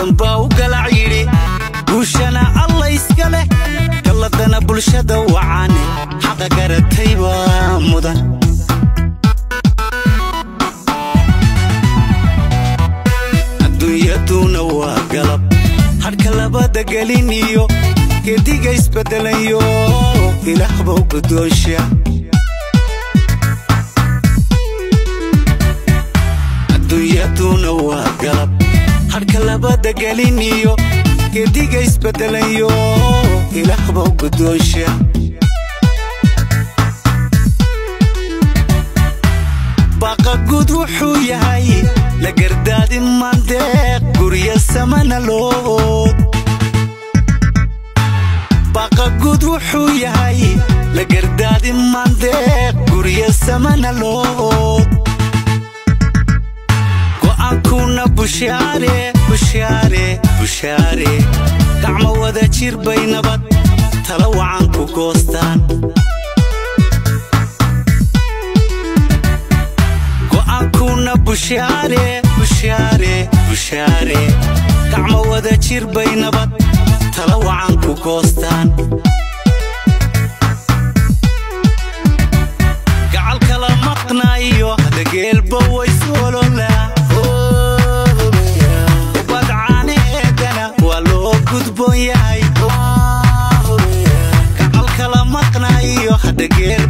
Sanbaa u galac yidhi guushana Alla iska leh, galladana bulshada wacane xaqa garatay baa mudan. Adduunyaduna waa galab hadhka labada gelin iyo geediga isbeddelayo, Ilaah bau guddoonsha. Adduunyaduna waa galab hadhka labada gelin iyo geediga isbeddelayo, Ilaah bau guddoonsha. Baqa guud wuxuu yahay la gardaadi mandeeq gurya samana lood. Baqa guud wuxuu yahay la gardaadi mandeeq gurya samana lood. Go'aankuna bushaare bushaare bushaare, gacmo wada jir bay nabad tala wacan ku goostaan. Go'aankuna bushaare bushaare bushaare, gacmo wada jir bay nabad tala wacan ku goostaan. Gacal kala maqnaayo hadageelba waysoololaa, ubadcaaneedana waa loo gudboon yahay. Gacal kala maqnaayo hadageel